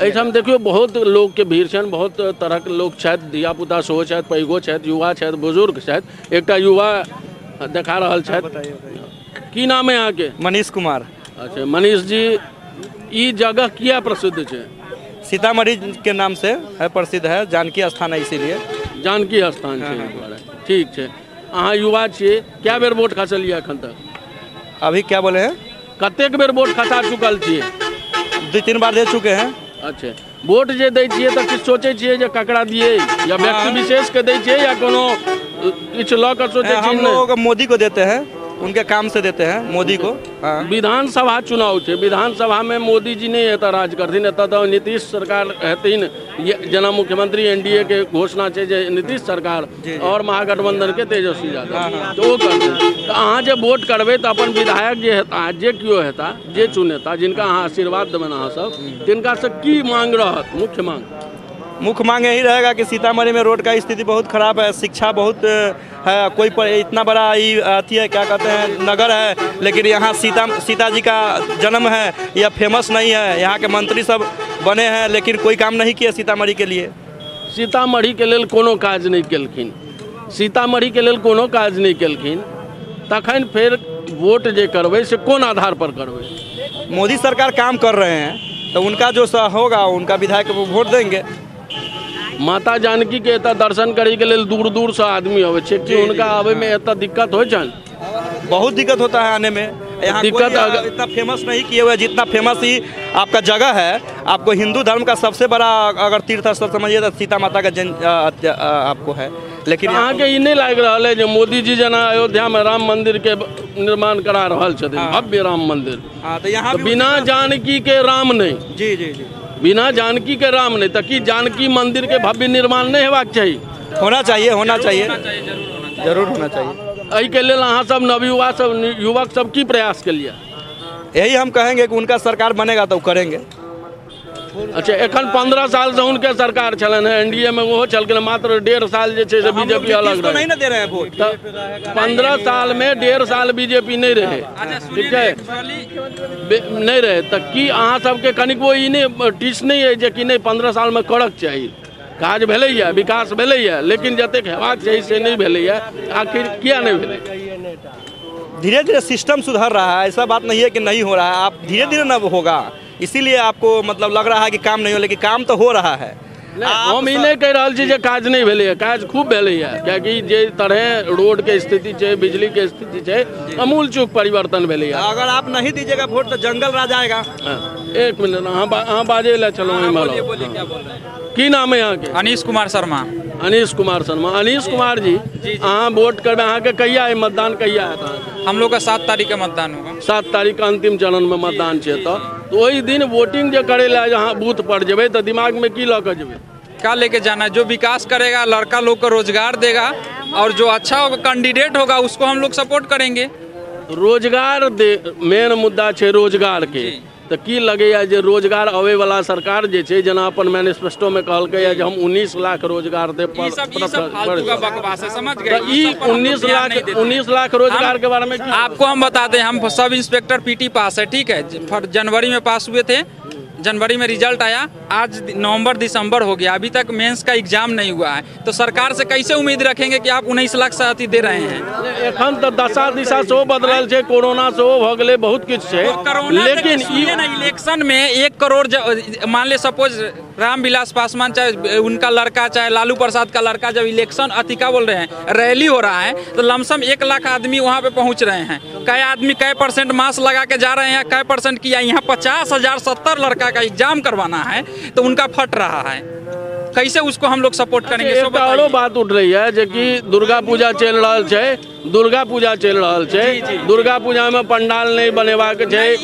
एहिठाम देखियौ बहुत लोकके भीड़ छनि, बहुत तरहक लोक छथि, धियापुता सेहो छथि, पैघो छथि, युवा छथि, बुजुर्ग छथि। एकटा युवा देखा रहल छथि। की नाम है अहाँके? मनीष कुमार। अच्छा मनीष जी, ई जगह किया प्रसिद्ध छै? सीतामढ़ी के नाम से है प्रसिद्ध है, जानकी स्थान है, इसीलिए जानकी स्थान छै। ठीक छै। अहाँ युवा छियै, कए बेर वोट खसलियै एखन तक? अभी क्या बोले हैं? कतेक बेर वोट खसा चुकल छियै? 2-3 बार दे चुके हैं। अच्छा, वोट जे दै छियै तऽ किछु सोचै छियै जे ककरा दियै, या व्यक्ति विशेष के दै छियै या कोनो किछु लऽ कऽ सोचै छियै? हम लोग मोदी को देते हैं, उनके काम से देते हैं मोदी को। हाँ। विधानसभा चुनाव छै, विधानसभा में मोदी जी नहीं एतऽ राज करथिन, एतऽ तऽ नीतीश सरकार हेथिन, जेना मुख्यमंत्री एनडीए के घोषणा छै जे नीतीश सरकार और महागठबंधन के तेजस्वी यादव, तो ओ करथिन। तऽ अहाँ जे वोट करबै तऽ अपन विधायक जे हेता, जे केओ हेता, जे चुनेता, जिनका अहाँ आशीर्वाद देबनि अहाँ सब, तिनका से की मांग रहत? मुख्य मांग? मुख्य मांग यही रहेगा कि सीतामढ़ी में रोड का स्थिति बहुत खराब है, शिक्षा बहुत है, कोई पर इतना बड़ा ये अथी है, क्या कहते हैं, नगर है, लेकिन यहाँ सीता जी का जन्म है, यह फेमस नहीं है। यहाँ के मंत्री सब बने हैं लेकिन कोई काम नहीं किया सीतामढ़ी के लिए। सीतामढ़ी के लेल कोनो काज नहीं केलखिन, सीतामढ़ी के लेल कोनो काज नहीं केलखिन, तखन फिर वोट जे करबै से कोन आधार पर करबै? मोदी सरकार काम कर रहे हैं तो उनका जो होगा उनका विधायक को वोट देंगे। माता जानकी के एतऽ दर्शन करे के लेल दूर दूर से आदमी अबै छै, कि उनका आबै में एतऽ दिक्कत होइ छनि? बहुत दिक्कत होता है आने में। यहाँ दिक्कत इतना फेमस नहीं किए हुए जितना फेमस ही आपका जगह है। आपको हिंदू धर्म का सबसे बड़ा अगर तीर्थ स्थल समझिए तो सीता माता का जन्म आपको है। लेकिन अहाँके ई नहीं लागि रहल है जे मोदी जी जेना अयोध्या में राम मंदिर के निर्माण करा रहल छथिन, भव्य राम मंदिर, तो यहाँ बिना जानकी के राम नहीं। जी जी जी, बिना जानकी के राम नहीं, तऽ की जानकी मंदिर के भव्य निर्माण नहीं हेबाक चाही? होना चाहिए, होना चाहिए, जरूर होना चाहिए। एहिके लेल अहाँ सब नवयुवा सब, युवक सब की प्रयास के लिए? यही हम कहेंगे कि उनका सरकार बनेगा तो करेंगे। अच्छा, एखन 15 साल से उनके सरकार छलनि हेँ, एनडीए में ओहो छलखिन, मात्र 1.5 साल जे छै से बीजेपी अलग रहे। नहीं ना दे रहे हैं वोट। 15 साल में 1.5 साल बीजेपी नहीं रहे, ठीक है, नहीं रहे, तऽ की अहाँ सबके कनिकबो ई नहि टीस नहीं है जे कि नहीं 15 साल में करक चाही? काज भेलैया, विकास भेलैया, लेकिन जतेक हेबाक चाही से नहीं भेलैया, आखिर किया नहीं भेलै? धीरे धीरे सिस्टम सुधर रहा है, ऐसा बात नहीं है कि नहीं हो रहा है, आप धीरे धीरे न होगा, इसीलिए आपको मतलब लग रहा है कि काम नहीं हो, लेकिन काम तो हो रहा है। हम ई नहीं कहि रहल छी जे काज नहीं भेलैया, काज खूब भेलैया, कियाकि जे तरह रोड के स्थिति छै, बिजली के स्थिति छै, अमूल चूक परिवर्तन भेलैया। अगर आप नहीं दीजिएगा वोट तो जंगल राज आएगा। एक मिनट, अहाँ बाजै लए चलू। की नाम है अहाँके? अनीश कुमार शर्मा। अनीश कुमार शर्मा। अनीश कुमार जी, अहाँ वोट करबै, अहाँके कहिया है मतदान, कहिया हैत अहाँके? हम लोग का 7 तारीख के मतदान होगा। 7 तारीख के अंतिम चरण में मतदान छै, तऽ ओहि दिन वोटिंग जे करे लए अहाँ बूथ पर जेबै तऽ दिमाग में की लऽ कऽ जेबै? क्या लेके जाना है? जो विकास करेगा, लड़का लोग को रोजगार देगा और जो अच्छा होगा कैंडिडेट होगा उसको हम लोग सपोर्ट करेंगे। रोजगार दे, मेन मुद्दा छै रोजगार के, तऽ की लगैया जे रोजगार अबै वाला सरकार जे छै, जेना अपन मैनिफेस्टो में कहलकैया जे हम 19 लाख रोजगार देब, ई 19 लाख रोजगार के बारे में आपको हम बता दें, हम सब इंस्पेक्टर पीटी पास है, ठीक है, जनवरी में पास हुए थे, जनवरी में रिजल्ट आया, आज नवंबर दिसंबर हो गया, अभी तक मेंस का एग्जाम नहीं हुआ है, तो सरकार से कैसे उम्मीद रखेंगे कि आप 19 लाख साथी दे रहे हैं? एखन तो दशा दिशा सेहो बदलल छै, कोरोना सेहो भऽ गेलै, बहुत किछु छै, लेकिन इलेक्शन में 1 करोड़ मान ले सपोज रामविलास पासवान चाहे उनका लड़का चाहे लालू प्रसाद का लड़का जब इलेक्शन अथी का बोल रहे हैं रैली हो रहा है तो लमसम 1 लाख आदमी वहाँ पे पहुँच रहे हैं, कई आदमी कई परसेंट मास्क लगा के जा रहे हैं, कई परसेंट किया, यहाँ 50,000 70 लड़का का एग्जाम करवाना है तो उनका फट रहा है, कैसे उसको हम लोग सपोर्ट करेंगे? एक औरो बात उठ रही है जे कि दुर्गा पूजा चल रहल छै, दुर्गा पूजा चल रहल छै, दुर्गा पूजा में पंडाल नहीं बनेबाक छै,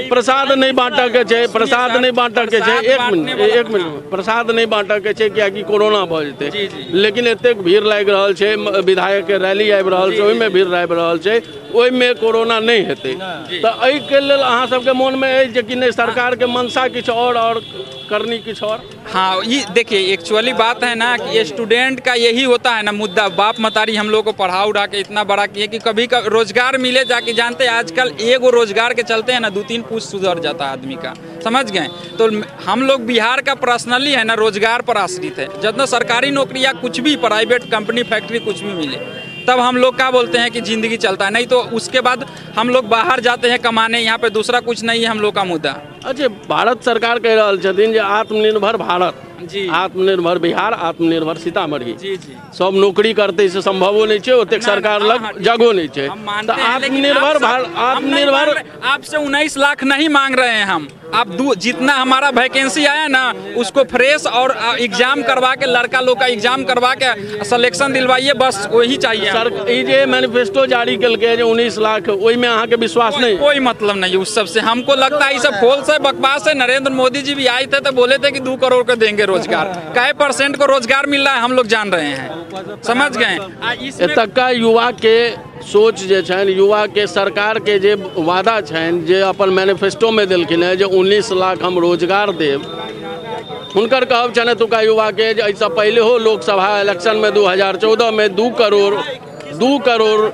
प्रसाद नहीं बांटऽ के छै, प्रसाद नहीं बांटऽ के छै, एक मिनट, प्रसाद नहीं बांटऽ के छै कियाकि कोरोना भऽ जेतै, लेकिन एतेक भीड़ लागि रहल छै, विधायक के रैली आबि रहल छै, ओहिमे भीड़ आबि रहल छै, ओहिमे कोरोना नहीं हेतै, तऽ एहिके लेल अहाँ सबके मोनमे अछि जे कि नहि सरकार के मंशा किछु और करनी किछु और? हाँ, ये देखिए एक्चुअली बात है ना कि स्टूडेंट का यही होता है ना मुद्दा, बाप मतारी हम लोग को पढ़ा पढ़ा उढ़ा के इतना बड़ा किए कि कभी रोजगार मिले जाके। जानते हैं आजकल एगो रोजगार के चलते हैं ना 2-3 पूछ सुधर जाता है आदमी का, समझ गए। तो हम लोग बिहार का पर्सनली है ना रोजगार पर आश्रित है। जितना सरकारी नौकरी या कुछ भी प्राइवेट कंपनी फैक्ट्री कुछ भी मिले तब हम लोग क्या बोलते हैं कि ज़िंदगी चलता है, नहीं तो उसके बाद हम लोग बाहर जाते हैं कमाने, यहाँ पे दूसरा कुछ नहीं है हम लोग का मुद्दा। अच्छा, भारत सरकार कह रहल छथिन जे आत्मनिर्भर भारत जी, आत्मनिर्भर बिहार, आत्मनिर्भर सीतामढ़ी। जी जी, सब नौकरी करते से संभवो नहीं छै, ओतेक सरकार लग जगहो नहीं छै। तो आत्मनिर्भर आत्मनिर्भर आपसे 19 लाख नहीं मांग रहे हैं हम, आप जितना हमारा वैकेंसी आया ना उसको फ्रेश और एग्जाम करवा के लड़का लोग का एग्जाम करवा के सिलेक्शन दिलवाइए, बस वही चाहिए। सर ई जे मैनिफेस्टो जारी कलकै जे 19 लाख, ओहिमे अहाँके विश्वास नहीं? कोई मतलब नहीं उस सबसे, हमको लगता है ये सब फॉल्स है, बकवास है। नरेंद्र मोदी जी भी आए थे तो बोले थे कि 2 करोड़ के देंगे रोजगार, कै परसेंट को रोजगार मिल रहा है हम लोग जान रहे हैं, समझ गए। एतुका युवा के सोच जे छनि, युवा के सरकार के जे वादा छनि, जे अपन मैनिफेस्टो में देलखिन हेँ जे 19 लाख हम रोजगार देब, हुनकर कहब छनि एतुका युवा के जे एहिसँ पहिलेहो लोकसभा इलेक्शन में 2014 में 2 करोड़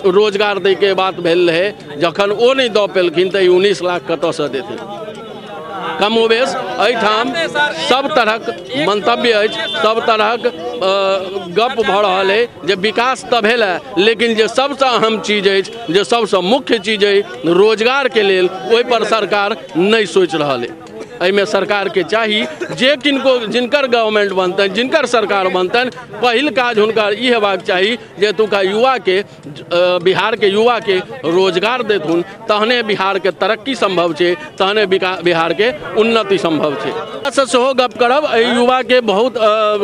रोजगार दैके बात भेल रहै, जखन ओ नहि दऽ पेलखिन तऽ 19 लाख कतऽसँ देथिन। कमोबेश एहिठाम सब तरहक मंतव्य अछि, सब तरहक गप भऽ रहल अछि जे विकास तऽ भेल है, लेकिन जे सबसँ अहम चीज अछि, जे सबसँ मुख्य चीज अछि रोजगारके लेल, ओहिपर सरकार नहि सोचि रहल अछि। एहिमे सरकारके चाही जे किनको जिनकर गवर्नमेंट बनतनि, जिनकर सरकार बनतनि, पहिल काज हुनकर ई हेबाक चाही जे एतुका युवाके, बिहारके युवाके रोजगार देथुन, तहने बिहारके तरक्की संभव छै, तहने बिहारके उन्नति संभव छै। से सेहो गप करब, एहि युवाके बहुत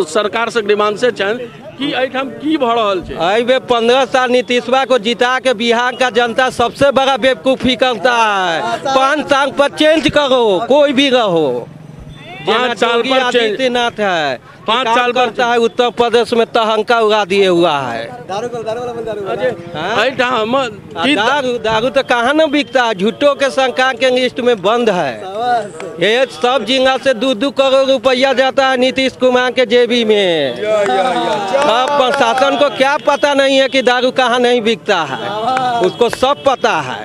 सरकारसँ डिमांड से छनि कि एहिठाम की भऽ रहल छै। एहिबे 15 साल नीतीशवा को जिता के बिहार का जनता सबसे बड़ा बेवकूफ़ी करता है। 5 साल पर चेंज करो, कोई भी रहो। 5 साल पर आदित्यनाथ है, 5 साल करता है, उत्तर प्रदेश में तहंका उड़ा दिए हुआ है। दारू दारू तो कहाँ न बिकता है, झूठों के सरकार के लिस्ट में बंद है। ये सब जिंगा से 2-2 करोड़ रुपया जाता है नीतीश कुमार के जेबी में। अब प्रशासन को क्या पता नहीं है कि दारू कहाँ नहीं बिकता है, उसको सब पता है,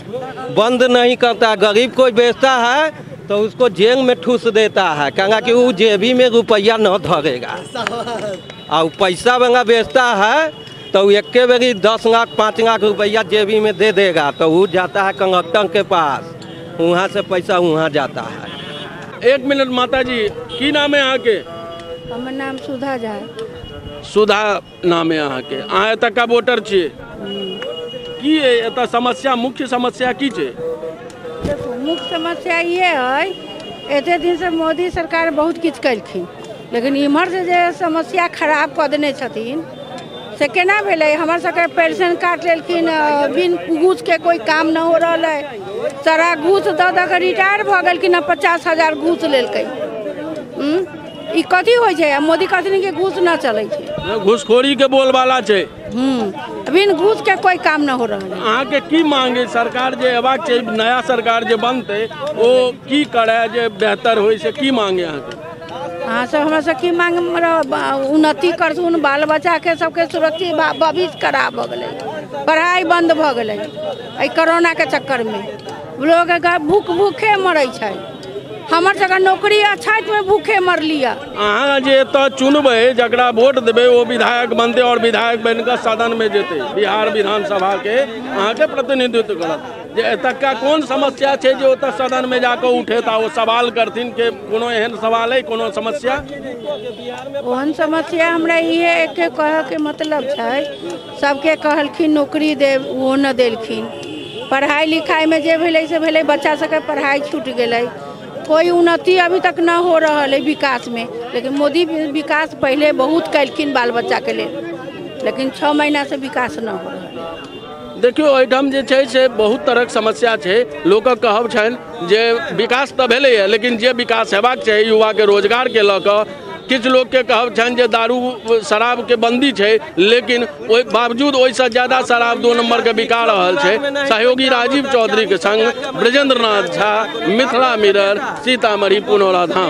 बंद नहीं करता। गरीब कोई बेचता है तो उसको जेल में ठूस देता है, कहेगा कि वो जेबी में रुपया न धरेगा। और पैसा वाला बेचता है तो एक बेरी 10 लाख 5 लाख रुपया जेबी में दे देगा, तो वो जाता है कंडक्टर के पास, वहाँ से पैसा वहाँ जाता है। एक मिनट माता जी, की नाम है अहाँ के? हमर नाम सुधा झा। सुधा नाम है अहाँ के। अहाँ एतुका वोटर छियै, की एतऽ समस्या, मुख्य समस्या की छै? देखो, मुख्य समस्या ये है, एते दिन से मोदी सरकार बहुत किछु कलखिन, लेकिन इम्हर से जे समस्या खराब कऽ देने छथिन से केना भेलै। हमर सबके पेंशन काटि लेलखिन, बिन घूस के कोई काम न हो रहल है, सारा घूस दऽ दऽ के रिटायर भऽ गेलखिन, 50,000 घूस लेलकै। ई कथी होइ छै? मोदी कहथिन कि घूस न चलै छै, घूसखोरी के बोलबाला छै। बिन घूस के कोई काम न हो रहल है। अहाँके की मांग है सरकार जे अयबाक छै, नया सरकार जे बनतै ओ की करे जे बेहतर होइ से की मांग है अहाँके? अहाँ सब हमरा सब की मांग, उन्नति करथुन, बाल बच्चा के सबके सुरक्षित भविष्य खराब भऽ गेलै, पढ़ाई बंद भऽ गेलै एहि कोरोना के चक्कर में, लोग भूखे मरै छै। हमर सबके नौकरी अछैत में भूखे मरलियै। अहाँ जे एतऽ चुनबै, जकरा वोट देबै ओ विधायक बनतै और विधायक बनि कऽ सदन में जेतै, बिहार विधानसभा के अहाँके प्रतिनिधित्व करत। जे एतुका कोन समस्या छै जे ओतऽ सदन में जाकऽ उठेता, ओ सवाल करथिन के कोनो एहन सवाल है, कोनो समस्या? ओहन समस्या हमरा इहे एके कहऽके मतलब छै, सबके कहलखिन नौकरी देब, ओहो न देलखिन। पढ़ाई लिखाई में जे भेलै से भेलै, बच्चा सबके पढ़ाई छूटि गेलै, कोई उन्नति अभी तक न हो रहल है विकास में। लेकिन मोदी विकास पहले बहुत कलखिन बाल बच्चा के लेल, लेकिन 6 महीना से विकास न हो रहल है। देखियौ, एहिठाम जे छै से बहुत तरहक समस्या छै। लोकक कहब छनि जे विकास तऽ भेलैए, लेकिन जे विकास हेबाक चाही युवाके रोजगारके लऽ कऽ, किछु लोकके कहब छनि जे दारू शराबके बंदी छै, लेकिन ओहि बावजूद ओहिसँ ज़्यादा शराब 2 नंबरके बिका रहल छै। सहयोगी राजीव चौधरीके संग ब्रजेंद्र नाथ झा, मिथिला मिरर, सीतामढ़ी, पुनौरा धाम।